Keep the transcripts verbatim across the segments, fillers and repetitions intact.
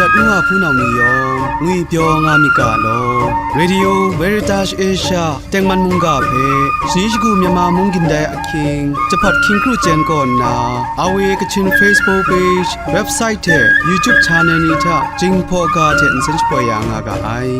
N wa hpunau ni yawng ngwipyaw nga myit ga law. Radio Veritas Asia tengman mungga hpe shani shagu Myanmar mung gindai ahkying, jahpat hkying kru chyen kaw nna, R V A Kachin Facebook page, website hte YouTube channel ni hta Jinghpaw ga hte nsen shapoi ya nga ga ai.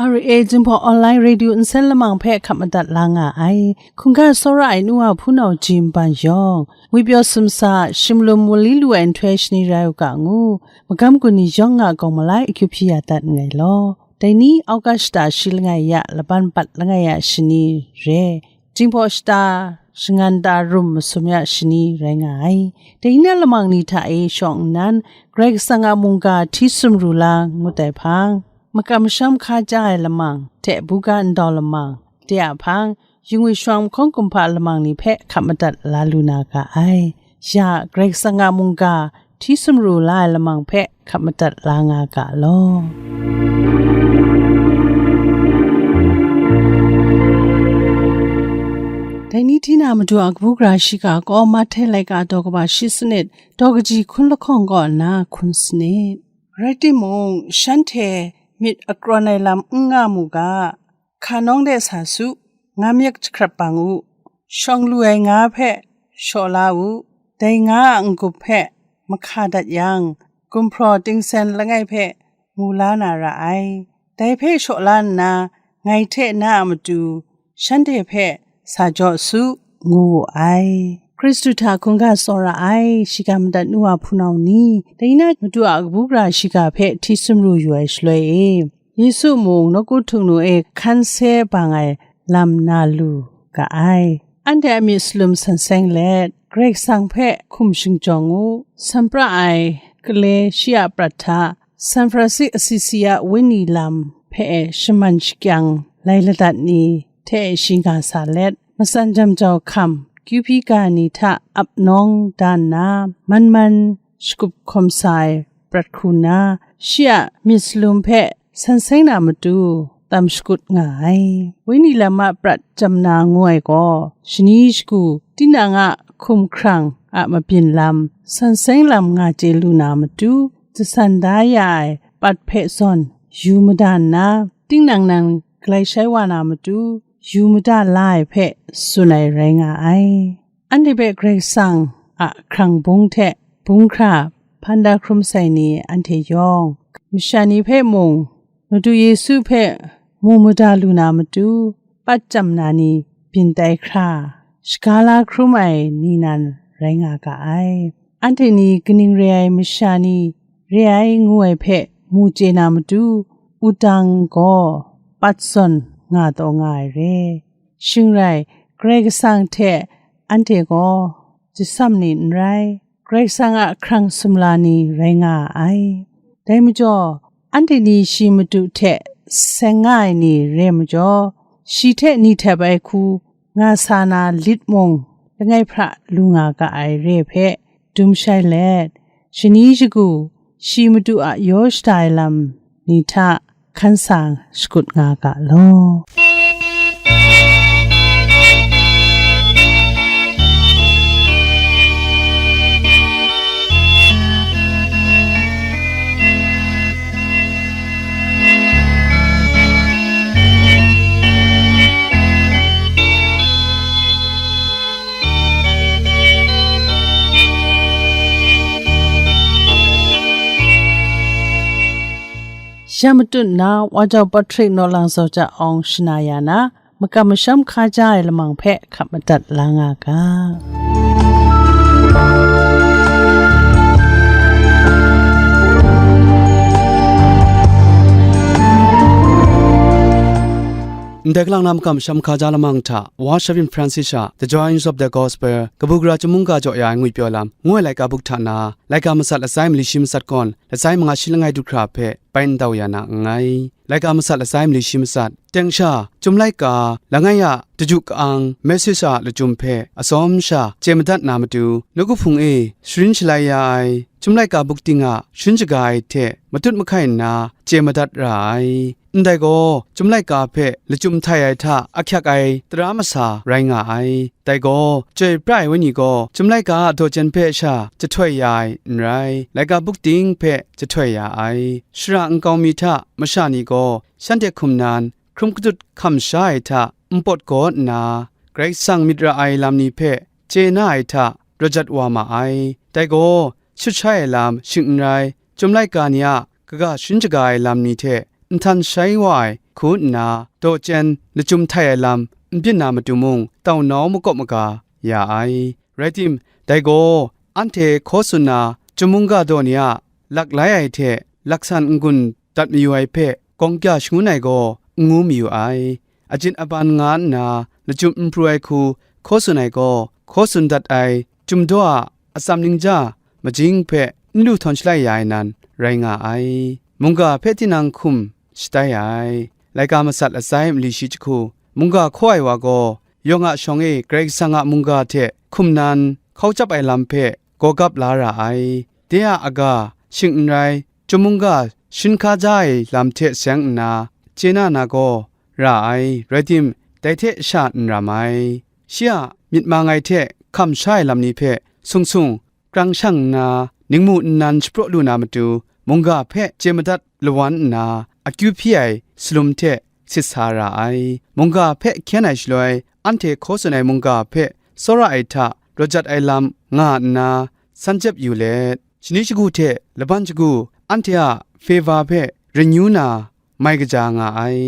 R A Jinghpaw Online Radio nsen lamang hpe hkap madat la nga ai. Hkungga tsawra ai nu wa hpunau Jim Ban yawng, ngwipyaw sumsa, shimlum wunli lu ai nhtoi shani rai u ga ngu, magam gun ni yawng a gawng malai akyu hpyi ya dat nngai law. Dai ni, August shata shi langai ya laban bat langai ya shani re, Jinghpaw shata shangan da rum masum ya shani rai nga ai. Dai ni na lamang ni hta e shawng nnan, Karai Kasang a mungga hti sumru la ngut ai hpang, makam masham hkaja ai lamang, hte buga ndau lamang, de a hpang, yingwi shawang mahkawng kumhpa lamang ni hpe hkap madat la lu na ga ai. Ya, Karai Kasang a mungga hti sumru la ai lamang hpe hkap madat la nga ga law. Dai ni hti na Madu a kabu gara shiga gaw Mahte laika daw kaba shi sanit, daw kaji hkun lahkawng kaw nna hkun sanit. Rai timung, shanhte myit akrawn ai lam n nga mu ga, hka nawng de sa su, ngam yak jahkrap bang u, shawng lu ai nga hpe shaw la u, dai nga a n-gup hpe mahka dat yang, gumhpraw tingsen langai hpe mu la na ra ai. Dai hpe shaw la nna, ngai hte na a matu shanhte hpe sa jaw su, ngu wu ai. Hkristu hta hkungga tsawra ai, shiga madat nu wa hpunau ni, dai na Madu a kabu gara shiga hpe hti sumru yu ai shaloi e, Yesu mung nawku htuk nu e hkan se bang ai lam na lu ga ai. Anhte a myit salum san seng let, Karai Kasang hpe hkum shingjawng u, san pra ai gale shi a prat hta, San Francisco Assisi a wenyi lam hpe e shaman shakyang lai ladat ni hte e shi nga sa let, matsan jam jau hkam, kyu hpyi ga ni hta ap nawng da nna, man man shagup hkawm sa ai prat hku nna, shi a myit salum hpe san seng na matu tam shakut nga ai. Wenyi lam a prat chyam na ngu ai gaw, shani shagu tinang a hkum hkrang a mabyin lam, san seng lam nga chye lu na matu, jasan da ya ai pat hpe zawn yu mada nna, tinang nang galai shai wa na matu, yu mada la ai hpe tsun ai rai nga ai. Anhte hpe Karai Kasang a hkrang bung hte bung hkra hpan da hkrum sai ni anhte yawng, masha ni hpe mung, Madu Yesu hpe mu mada lu na matu, pat chyam na ni byin tai hkra, shaga la hkrum ai ni nan rai nga ga ai. Anhte ni kaning re ai masha ni re ai ngu ai hpe mu chye na matu, wudang gaw pat zawn nga taw nga ai re. Shing rai, Karai Kasang hte anhte gaw jasam ni n rai, Karai Kasang a hkrang sumla ni rai nga ai. Dai majaw, anhte ni shi madu hte seng nga ai ni re majaw, shi hte ni htep ai hku nga sa na lit mung, langai hpra lu nga ga ai re hpe dum shai let, shani shagu shi madu a yaw shada ai lam ni hta hkan sa shakut nga ga law. Ya matut nna, Wa Jau Patrick Naw Lang Zaw Ja Awng shana ya na, makam masham hkaja ai lamang hpe hkap madat la nga ga. Ndai kalang na makam masham hkaja lamang hta, Wa Shavin Francis a The Joys of the Gospel, kabu gara chyum mungga jaw ya ai ngwipyaw lam, ngu ai laika buk hta na, laika matsat latsai mali shi matsat gawn, latsai manga shi langai du hkra hpe bai ndau ya na nngai. Laika matsat latsai mali shi matsat, teng sha, Chyum laika, langai a, daju ka-ang, message a lachyum hpe atsawm sha chye madat na matu, nawku hpung e sharin shalai ya ai, Chyum laika buk ting a sharin shaga ai hte matut mahkai nna chye madat ra ai. Ndai gaw, Chyum laika hpe lachyum htai ai hta ahkyak ai tara masa rai nga ai. Dai gaw, Chyoi pra ai Wenyi gaw Chyum laika a daw jen hpe sha jahtoi ya ai n rai, laika buk ting hpe jahtoi ya ai. Shara nkau mi hta masha ni gaw shanhte hkum nan hkrum katut hkam sha ai hta npawt gaw nna, Karai Kasang myit ra ai lam ni hpe chye na ai hta rawt jat wa ma ai. Dai gaw, shut shai ai lam shing n rai, Chyum laika ni a kaga sharin shaga ai lam ni hte nhtan shai wa ai hku nna, daw jen lachyum htai ai lam n byin na matu mung, tau nau makawp maga ya ai. Rai tim, dai gaw, anhte hkaw tsun na Chyum mungga daw ni a lak lai ai hte laksan n-gun dat mayu ai hpe gawng kya shangun ai gaw n ngu mayu ai. Ajin aban nga nna lachyum n pru ai hku hkaw tsun ai gaw, hkaw tsun dat ai Chyum daw a atsam ningja majing hpe n lu htawn shalai ya ai nan rai nga ai. Mungga hpe tinang hkum shatai ai. Laika matsat atsai mali shi jahku, mungga hkaw ai wa gaw, yawng a shawng e Karai Kasang a mungga hte hkum nan hkau chyap ai lam hpe gawgap la ra ai. De a aga, shing n rai, Chyum mungga sharin hkaja ai lam hte seng nna chye na na gaw ra ai, rai tim, dai hte sha n ram ai. Shi a myit mang ai hte hkam sha ai lam ni hpe sung sung krang shang nna, ningmu nnan shapraw lu na matu, mungga hpe chye madat lawan nna, akyu hpyi ai salum hte sit sa ra ai. Mungga hpe hkyen ai shaloi, anhte hkaw tsun ai mungga hpe tsawra ai hta rawt jat ai lam nga nna, san jep yu let, shani shagu hte laban shagu anhte a feva hpe renew na mai kaja nga ai.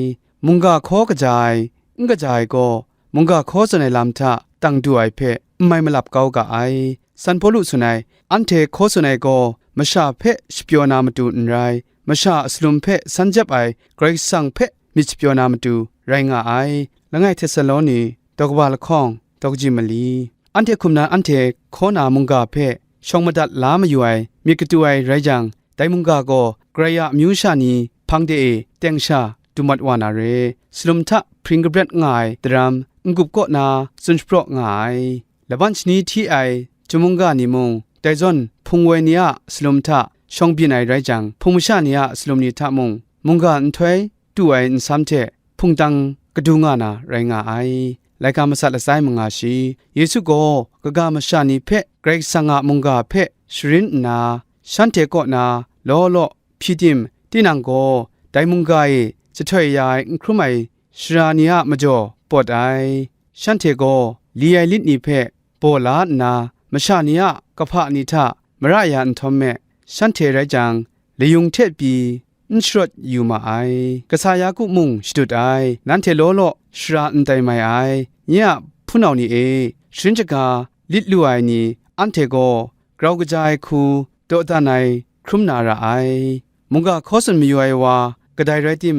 Mungga hkaw kaja ai, n kaja ai gaw, mungga hkaw tsun ai lam hta tang du ai hpe n mai malap kau ga ai. San Pawlu tsun ai, anhte hkaw tsun ai gaw, masha hpe shapyaw na matu n rai, masha a salum hpe san jep ai Karai Kasang hpe myit shapyaw na matu rai nga ai. Langai Htesaloni, daw kaba lahkawng, daw kaji mali. Anhte hkum nan anhte hkaw na mungga hpe shawng madat la mayu ai myit katu ai rai jang, dai mungga gaw Karai a amyu sha ni hpang de e teng sha du mat wa na re. Salum hta hpring kabret nga ai daram n-gup kaw na tsun shapraw nga ai. Laban shani hti ai Chyum mungga ni mung, dai zawn hpung woi ni a salum hta shawng byin ai rai jang, hpung masha ni a salum ni hta mung, mungga nhtoi tu ai nsam hte hpungtang kadu nga na rai nga ai. Laika matsat atsai manga shi, Yesu gaw kaga masha ni hpe Karai Kasang a mungga hpe sharin nna, shanhte kaw na law law hpyi tim, tinang gaw dai mungga e jahtoi ya ai n hkrum ai sara ni a majaw pawt ai. Shanhte gaw li ai lit ni hpe baw la nna, masha ni a kahpa ni hta mara ya nhtawm me, shanhte rai jang, layung hte pyi n sharawt yu ma ai. Kasa Yaku mung shadut ai, nanhte law law shara n tai mai ai. Nye a hpunau ni e, sharin shaga lit lu ai ni, anhte gaw grau kaja ai hku dawdan ai hkrum na ra ai. Mungga hkaw tsun mayu ai wa kadai rai tim,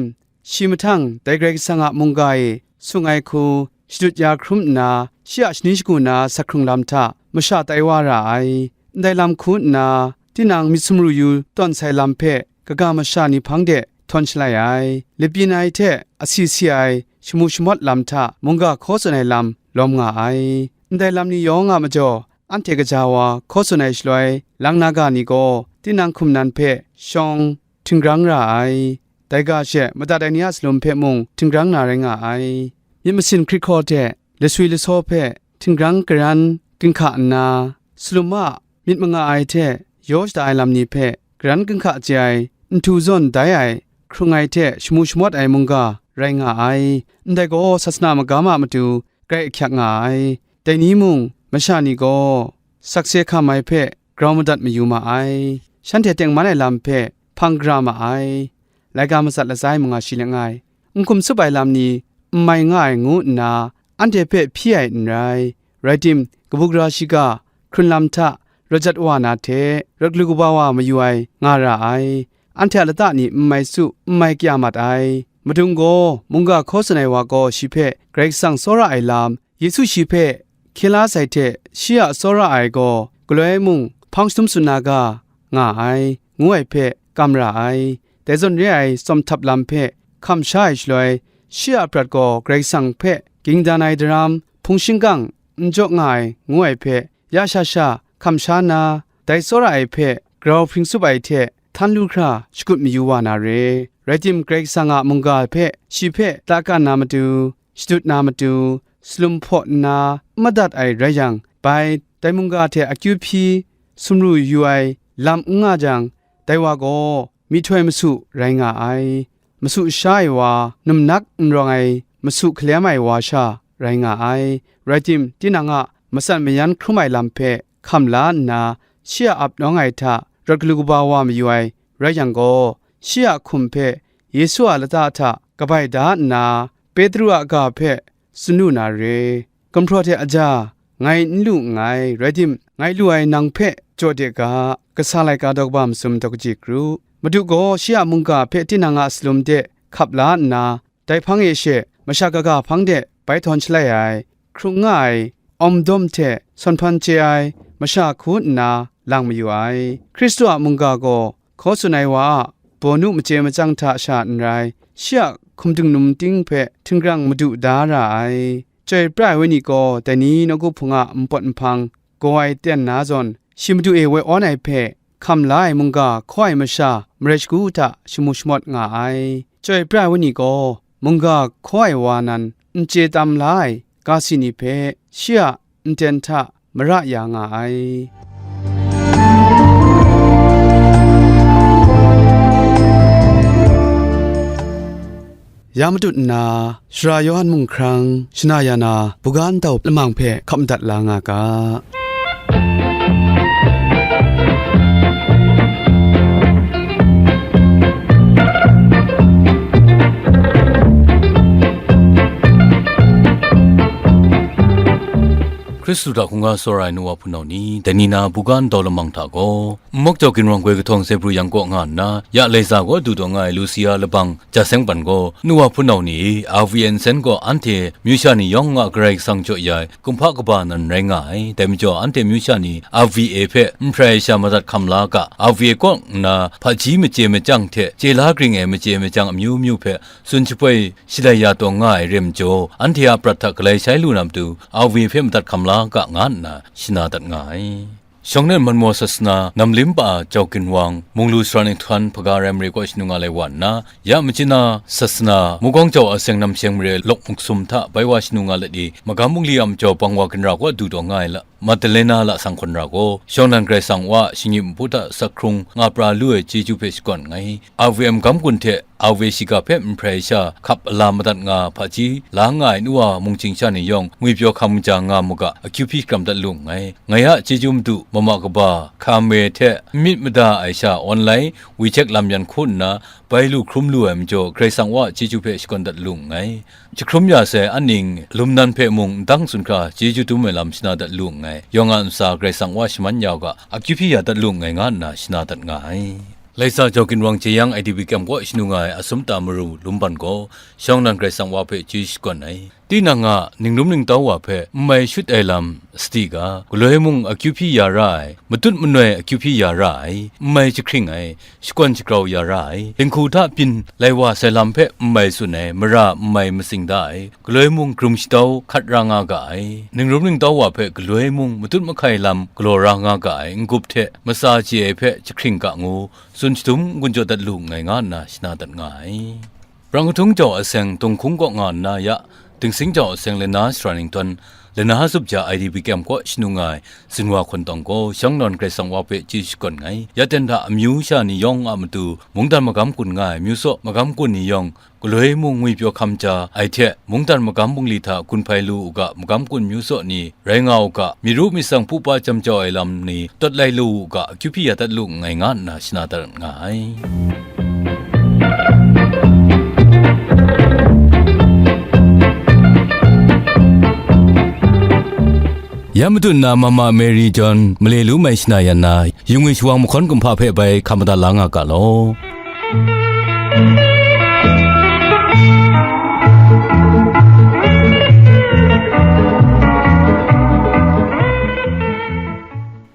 shi mahtang dai Karai Kasang a mungga e sung ai hku shadut ya hkrum nna, shi a shani shagu na sak hkrung lam hta masha tai wa ra ai. Ndai lam hku nna, tinang myit sumru yu tawn sai lam hpe kaga masha ni hpang de htawn shalai ai. Lapyin ai hte asi si ai shamu shamawt lam hta mungga hkaw tsun ai lam lawm nga ai. Ndai lam ni yawng a majaw, anhte kaja wa hkaw tsun ai shaloi, lang na ga ni gaw tinang hkum nan hpe shawng htinggrang ra ai. Dai ga she madat ai ni a salum hpe mung htinggrang na rai nga ai. Myit masin hkrit hkaw hte laswi lasaw hpe htinggrang karan ginhka nna, salum a myit manga ai hte yaw shada ai lam ni hpe karan ginhka chye ai, nhtu zawn dai ai, hkrung ai hte shamu shamawt ai mungga rai nga ai. Ndai gaw sasana magam a matu grai ahkyak nga ai. Dai ni mung, masha ni gaw sakse hkam ai hpe grau madat mayu ma ai. Shanhte tengman ai lam hpe hpang gara ma ai. Laika matsat latsa ai manga shi langai, n hkum tsup ai lam ni n mai nga ai ngu nna, anhte hpe hpyi ai n rai. Rai tim, kabu gara shiga, hkrun lam hta, rawt jat wa na hte, rawt galu kaba wa mayu ai nga ra ai. Anhte a lata ni n mai tsu, n mai kya mat ai. Madung gaw, mungga hkaw tsun ai wa gaw shi hpe Karai Kasang tsawra ai lam, Yesu shi hpe hkye la sai hte shi a tsawra ai gaw galoi mung hpang shatum tsun na ga nga ai, ngu ai hpe kam ra ai. Dai zawn re ai tsawm htap lam hpe hkam sha ai shaloi, shi a prat gaw Karai Kasang hpe ging dan ai daram, hpung shingkang n jaw nga ai, ngu ai hpe ya sha sha hkam sha nna, dai tsawra ai hpe grau hpring tsup ai hte htan lu hkra shakut mayu wa na re. Rai tim, Karai Kasang a mungga hpe, shi hpe lakan na matu, shadut na matu, salum hpaw nna n madat ai rai yang, bai dai mungga hte akyu hpyi sumru yu ai lam n nga jang, dai wa gaw myihtoi masu rai nga ai, masu sha ai wa, numnak n rawng ai, masu hkalem ai wa sha rai nga ai. Rai tim, tinang a matsan mayan hkrum ai lam hpe hkam la nna, shi a ap nawng ai hta rawt galu kaba wa mayu ai rai yang gaw, shi a hkum hpe Yesu a lata hta kabai da nna, Petru a ga hpe tsun lu na re. Gumhpraw hte aja, ngai n lu nngai, rai tim, ngai lu ai nang hpe jaw de ga, kasa laika daw kaba masum daw kaji kru. Madu gaw shi a mungga hpe tinang a salum de hkap la nna, dai hpang e she masha kaga hpang de bai htawn shalai ai, hkrung nga ai, awmdawm hte sawn hpan chye ai masha hku nna lang mayu ai. Hkristu a mungga gaw hkaw tsun ai wa a bawnu machye machyang hta sha n rai, shi a hkum dingnum ting hpe htingkrang madu da ra ai. Chyoi pra ai wenyi gaw dai ni nawku hpung a npawt nhpang gaw ai ten na zawn, shi madu e woi awn ai hpe hkam la ai mungga hkaw ai masha marai shagu hta shamu shamawt nga ai. Chyoi pra ai wenyi gaw, mungga hkaw ai wa nan n chye tam la ai ga si ni hpe shi a nten hta mara ya nga ai. Ya matut nna, Sara Yawhan mung hkrang shana ya na, buga ntau lamang hpe hkap madat la nga ga. Hkristu hta hkungga tsawra ai nu wa hpunau ni, dai ni na buga ntau lamang hta gaw, nmak jau ginwang goi kahtawng Zebru yang kaw nga nna, ya Laiza kaw du taw nga ai Lusia labang ja seng pan gaw, nu wa hpunau ni e, R V A nsen gaw anhte myu sha ni yawng a Karai Kasang jaw ya ai kumhpa kaba nan rai nga ai. Dai majaw, anhte myu sha ni R V A hpe n hprai ai sha madat hkam la ga, R V A kaw nna hpaji machye machyang hte chye la gring ai machye machyang amyu myu hpe tsun shapoi shalai ya taw nga ai re majaw, anhte a prat hta galai shai lu na matu, R V A hpe madat hkam la ga, nga nna shana dat nga ai. Shawng nnan Manmaw sasana namlim pa a jau ginwang, munglu sara ninghtan hpaga rai mare kaw shanu nga lai wa nna, ya Machina sasana, Mugawng jau a seng namsheng mare lawk muksum hta bai wa shanu nga let i, magam bungli a majaw bang wa ginra kaw du taw nga ai la, Madalena lasang hkawn ra gaw, shawng nnan Karai Kasang wa shinggyim npu hta sak hkrung nga pra lu ai chyeju hpe shakawn nngai. R V M gam gun hte R V A shiga hpe n hprai sha hkap ala madat nga hpaji la nga ai nu wa mungchying sha ni yawng ngwipyaw hkam kaja nga mu ga, akyu hpyi shakram dat lu nngai. Ngai a chyeju madu mama kaba, hkam e hte n myit mada ai sha, online, WeChat lam yan hku nna, bai lu hkrum lu ai majaw, Karai Kasang wa chyeju hpe shakawn dat lu nngai. Jahkrum ya sai anning, lum nan hpe mung n dang tsun hkra, chyeju dum ai lam shana dat lu nngai. Yawng a ntsa Karai Kasang wa shaman ya u ga, akyu hpyi ya dat lu nngai, nga nna shana dat nga ai. Laisa jau ginwang jeyang I D P kyam kaw shanu nga ai Asumta Maru lumban gaw, shawng nnan Karai Kasang wa hpe chyeju shakawn ai. Tinang a ningrum ningtau wa hpe n mai shut ai lam sadi ga, galoi mung akyu hpyi ya ra ai, matut manoi akyu hpyi ya ra ai, n mai jahkring ai, shakawn shagrau ya ra ai, dinghku hta byin lai wa sai lam hpe n mai tsun ai, mara n mai matsing da ai, galoi mung krum shatau hkat ra nga ga ai, ningrum ningtau wa hpe galoi mung matut mahkai lam galaw ra nga ga ai, n-gup hte matsa chye ai hpe jahkring ga ngu, tsun shadum n-gun jaw dat lu nngai, nga nna shana dat nga ai. Brang Htung jau a seng Tunghkung kaw nga nna ya, Dingsing jau a seng Lena sara ninghtawn, Lena zup ja I D P kyam kaw shanu nga ai, Zinwa hkawn tawng gaw, shawng nawn Karai Kasang wa hpe chyeju shakawn nngai. Ya ten hta amyu sha ni yawng a matu, mungdan magam gun nga ai, myu saw magam gun ni yawng, galoi mung ngwipyaw hkam ja ai hte, mungdan magam bungli hta gun hpai lu u ga, magam gun myu saw ni, rai nga u ga, myit ru myit tsang pupa jam jau ai lam ni tawt lai lu u ga, akyu hpyi ya dat lu nngai, nga nna shana dat nga ai. Ya matu nna Mama Mary John male lu mai shana yan na, yungwi shawang mahkawn kumhpa hpe bai hkam madat la nga ga law.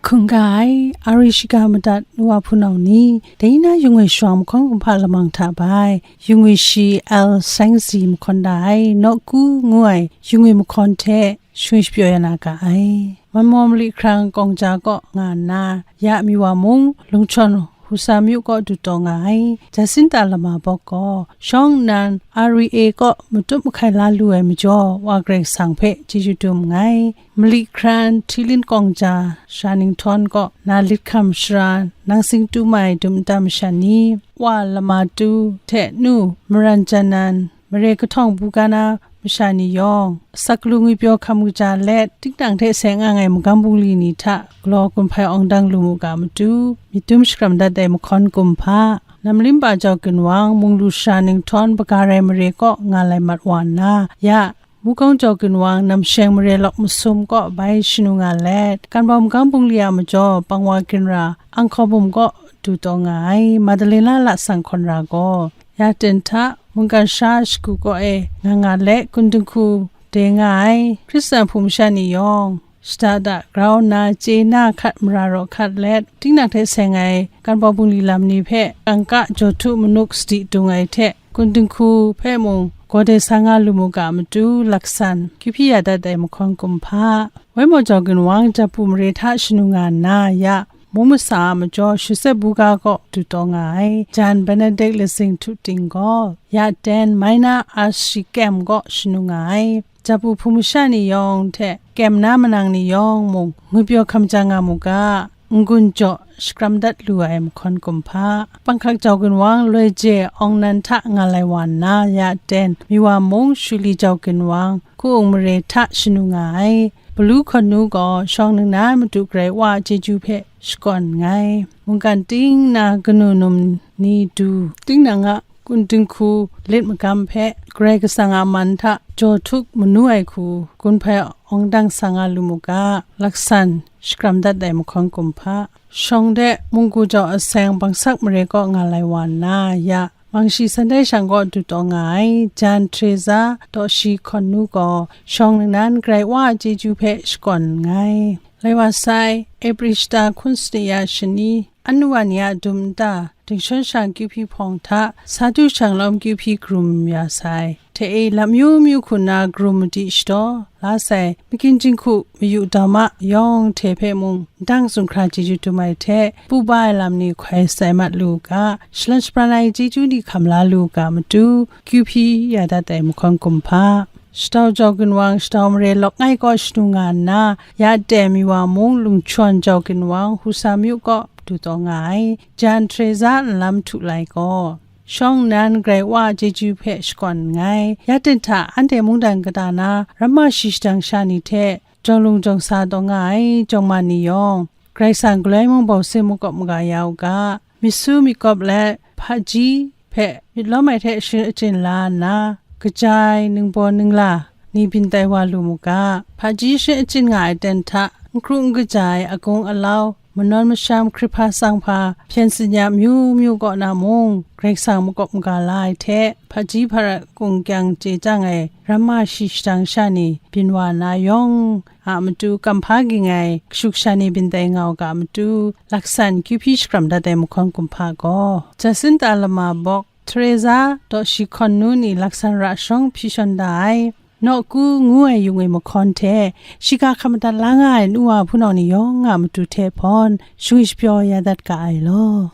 Hkungga ai, ari shiga madat nu wa hpunau ni, dai na yungwi shawang mahkawn kumhpa lamang hta bai, yungwi shi L Sengzi mahkawn da ai, Nawku ngu ai yungwi mahkawn hte shingwi shapyaw ya na ga ai. Manmaw mali hkrang kawng ja kaw nga nna, ya Miwa mung, Lungchawn Husa myu kaw du taw nga ai. Jasinta lama bawk gaw, shawng nnan R V A kaw matup mahkai la lu ai majaw, Wa Karai Kasang hpe chyeju dum nngai. Mali hkran Htilin kawng ja Shanington kaw na lit hkam shara nang sing tu mai dum nta masha ni, Wa Lama Tu hte nu Maran Janan, mare kahtawng buga na masha ni yawng, asak lu ngwipyaw hkam kaja let, tinang hte seng ang ai magam bungli ni hta galaw gun hpai awng dang lu mu ga matu, myit dum shakram dat ai mahkawn kumhpa, Namlimba Jau Ginwang, Munglu Shanington, Bagarai mare kaw nga lai mat wa nna, ya, Mukawng Jau Ginwang, Namsheng mare lawk masum kaw bai shanu nga let, Kanbau magam bungli a majaw, Pangwa Ginra, Anghkaw Bum kaw du taw nga ai, Madalena Lasang Hkawn Ra gaw, ya ten hta, mungkan sha shagu kaw e nga nga let, Kun Dinghku de nga ai, Hkristan hpung masha ni yawng, shada da grau nna, chye na hkat mara raw hkat let, tinang hte seng ai, Kanbau bungli lam ni hpe, kangka jaw htu manuk sadi dung ai hte, Kun Dinghku hpe mung, gaw de sa nga lu mu ga matu, laksan, kyu hpyi ya dat ai mahkawn kumhpa, Waimaw Jau Ginwang, Japu mare hta shanu nga nna, ya, Mung masa a majaw, Shusep buga kaw du taw nga ai, Jan Benedict Lasing Htu Ting gaw, ya ten, Maina Archdeacon kaw shanu nga ai, Japu hpung masha ni yawng hte, kem na manang ni yawng mung, ngwipyaw hkam ja nga mu ga, n-gun jaw shakram dat lu ai mahkawn kumhpa, Panghkak Jau Ginwang, Loi Je Awng Nan hta nga lai wa nna, ya ten, Miwa mung, Shuli Jau Ginwang, Ku-ung mare hta shanu nga ai, Palu Hkawn Nu gaw, shawng ningnan matu Karai Wa a chyeju hpe shakawn nngai. Mungkan ting na kanu num ni du, tinang a Kun Dinghku lit magam hpe Karai Kasang a man hta jaw htuk manu ai hku, gun hpai awng dang sa nga lu mu ga, laksan shakram dat ai mahkawn kumhpa, shawng de Munggu Jau Aseng, Bangsak mare kaw nga lai wa nna, ya, Mangshi Sandai Shang kaw du taw nga ai, Jan Teresa Dawshi Hkawn Nu gaw, shawng ningnan Karai Wa a chyeju hpe shakawn nngai. Lai wa sai, April shata hkun sani ya shani, anu wa ni a dum nta, dingshawng shang kyu hpyi hpawng hta, sa du shang lawm kyu hpyi karum ya sai, hte e lam myu myu hku nna karum madi shadaw la sai, magyin jinghku mayu dam a yawng hte hpe mung, ndang zunghkra chyeju dum ai hte, pu ba ai lam ni hkoi sai mat lu u ga, shalan shapran ai chyeju ni hkam la lu u ga matu, kyu hpyi ya dat ai mahkawn kumhpa, Shatau Jau Ginwang, Shatau mare lawk ngai kaw shanu nga nna, ya ten, Miwa mung, Lungchawn Jau Ginwang, Husa myu kaw du taw nga ai, Jan Teresa nlam htu lai gaw, shawng nnan Karai Wa a chyeju hpe shakawn nngai. Ya ten hta anhte mungdan kata na ramma shi shadang sha ni hte jawng lung jawng sa taw nga ai jawng man ni yawng, Karai Kasang galoi mung bau sin makawp maga ya u ga, myit su myit kawp let, hpaji hpe myit lawm ai hte shani achyin la nna, kaja ai ningbaw ningla ni byin tai wa lu mu ga, hpaji shani achyin nga ai ten hta, n hkru n kaja ai agung alau, manawn masham, hkrip hpa tsang hpa, hpyen tsin-ya myu myu kaw na mung, Karai Kasang makawp maga la ai hte, hpaji hparat kungkyang chye chyang ai ramma shi shadang sha ni byin wa na yawng a matu, kamhpa ging ai kashu kasha ni byin tai nga u ga a matu, laksan kyu hpyi shakram dat ai mahkawn kumhpa gaw, Jacinta lama bawk, Teresa Dawshi Hkawn Nu ni laksan ra sharawng hpyi shawn da ai, Nawku ngu ai yung e mahkawn hte, shiga hkam madat la nga ai nu wa hpunau ni yawng a matu hte hpawn, shingwi shapyaw ya dat ga ai law.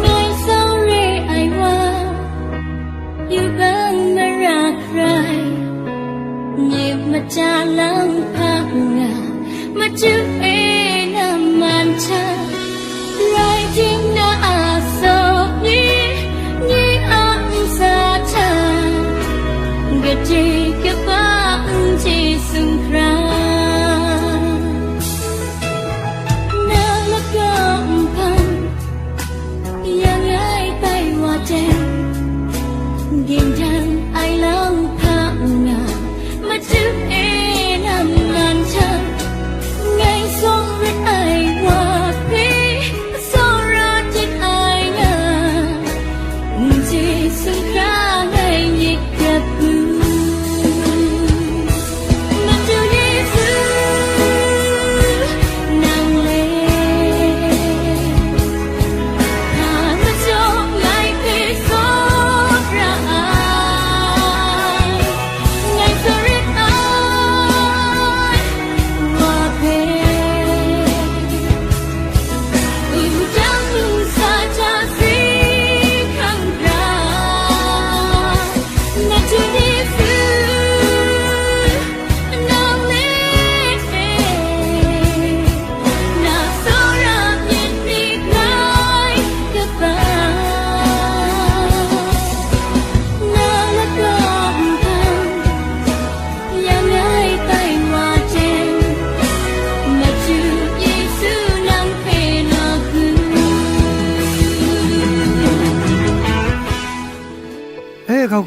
Ngai sau re ai wa, yubang mara hkrai,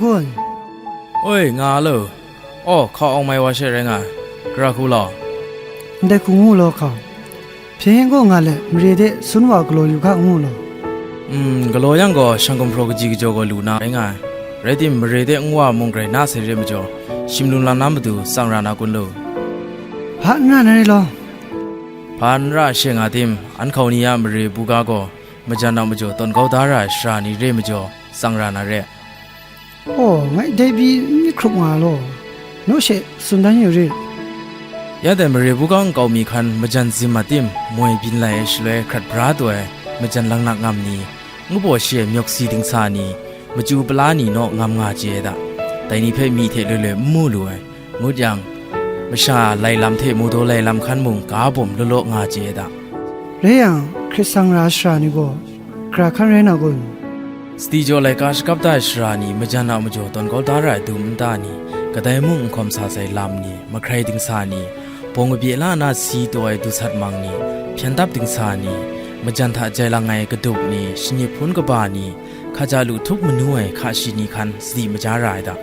Gun. Oi, nga lo. Aw, hkau awng mai wa she rai nga ai. Gara hku law. Ndai hku ngu law hkau. Hpyen yen gaw nga let, mare de sun wa galaw yu hka ngu law. Mm, galaw yang gaw, shang gumhpraw kaji kajaw gaw lu na rai nga ai. Rai tim, mare de nwa mung grai na sai re majaw, shim lum lam na matu tsang ra na kun lu. Hpa n ra na re law. Hpa n ra she nga tim, an hkau ni a mare buga gaw, majan a majaw tawn kau da ra ai shara ni re majaw, tsang ra na re. Aw, ngai dai pyi n myit hkrup nga law, naw she tsun dan yu rit. Ya dai mare buga nkau mi hkan majan zim a tim moi byin lai ai shaloi hkrat bra taw ai majan langnak ngam ni, ngu baw shi ai myawk si dingsa ni, machyu pala ni naw ngam nga chye ai da. Dai ni hpe myi hte loi loi n mu lu ai, ngut yang, masha lai lam hte mu daw lai lam hkan mung ga bawm law law nga chye ai da. Rai yang, hkrit sang ra ai shara ni gaw, gara hkan rai na kun? Sadi jaw laika shakap da ai shara ni majan a majaw tawn kau da ra ai dum nta ni, kadai mung n hkawm sa sai lam ni, mahkrai dingsa ni, bawng kabye la na si taw ai dusat mang ni, hpyen dap dingsa ni, majan hta jai lang ai kadup ni, shanyip hpun kaba ni, hkaja lu htup manu ai hka shi ni hkan sadi maja ra ai da.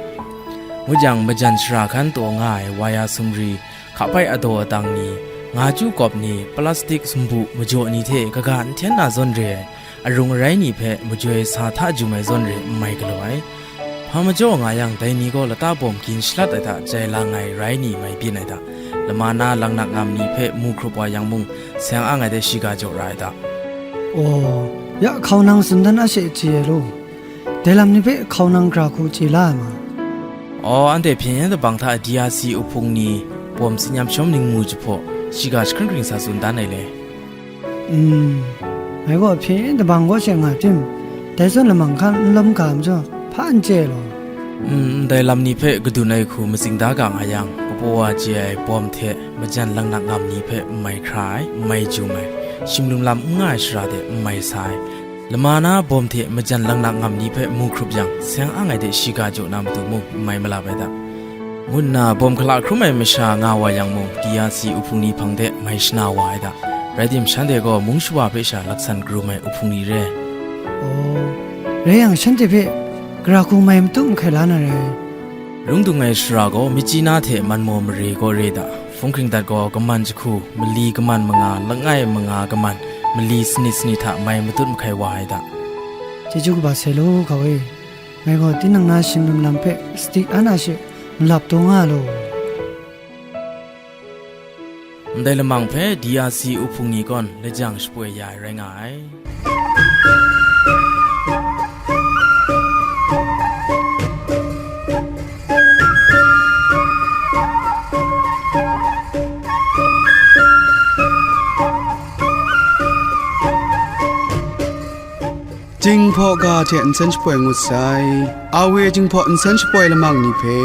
Ngut yang, majan shara hkan taw nga ai waya sumri, hkapai adaw adang ni, nga chyu kawp ni, plastik sumbu majaw ni hte kaga n hten na zawn re ai, arung arai ni hpe majoi sa hta jum ai zawn re n mai galaw ai. Hpa majaw nga yang, dai ni gaw lata bawm gin shalat ai hta jai lang ai rai ni mai byin ai da. Lama na langnak ngam ni hpe mu hkrup wa yang mung, seng ang ai de shiga jaw ra ai da. Aw, ya hkau nang tsun dan a she chye ai law. Dai lam ni hpe hkau nang gara hku chye la ai ma? Aw, anhte hpyen yen dabang hta D R C uhpung ni bawm tsin yam shawm ningmu jahpaw, shiga jahkring hkring sa tsun dan ai le. Mm, ngai gaw hpyen yen dabang kaw she nga tim, dai zawn lamang hkan n lawm ga majaw, hpa n chye law. Mm, ndai lam ni hpe kadun ai hku matsing da ga nga yang, kapaw wa chye ai bawm hte majan langnak ngam ni hpe n mai hkra ai, n mai jum ai, shim lum lam n nga ai shara de n mai sa ai, lama na bawm hte majan langnak ngam ni hpe mu hkrup yang, seng ang ai de shiga jaw na matu mung n mai malap ai da, ngu nna bawm hkala hkrum ai masha nga wa yang mung, D R C uhpung ni hpang de mai shana wa ai da. Rai tim, shanhte gaw mung shawa hpe sha laksan karum ai uhpung ni re. Aw, rai yang, shanhte hpe gara hku mai matu n hkai la na rai. Rung dung ai shara gaw, Myitkyina hte Manmaw mare kaw re da. Hpung hkring dat gaw, kaman jahku, mali kaman manga, langai manga kaman, mali sanit sanit hta mai matut mahkai wa ai da. Chyeju kaba sai law, hkau e. Ngai gaw tinang na shim lum lam hpe sadi an a she malap taw nga law. Ndai lamang hpe D R C uhpung ni gawn lajang shapoi ya ai rai nga ai. Jinghpaw ga hte nsen shapoi ngut sai. Awe Jinghpaw nsen shapoi lamang ni hpe,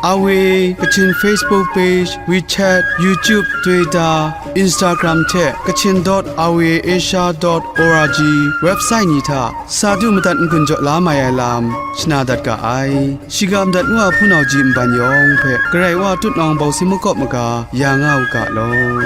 Awe Kachin Facebook page, WeChat, YouTube, Twitter, Instagram hte Kachin dot awe asia dot org website ni hta sa du madat n-gun jaw la mai ai lam shana dat ga ai. Shiga madat ngu a hpunau ji nban yawng hpe, Karai Wa tutnawng bawsi makawp maga ya nga u ga law.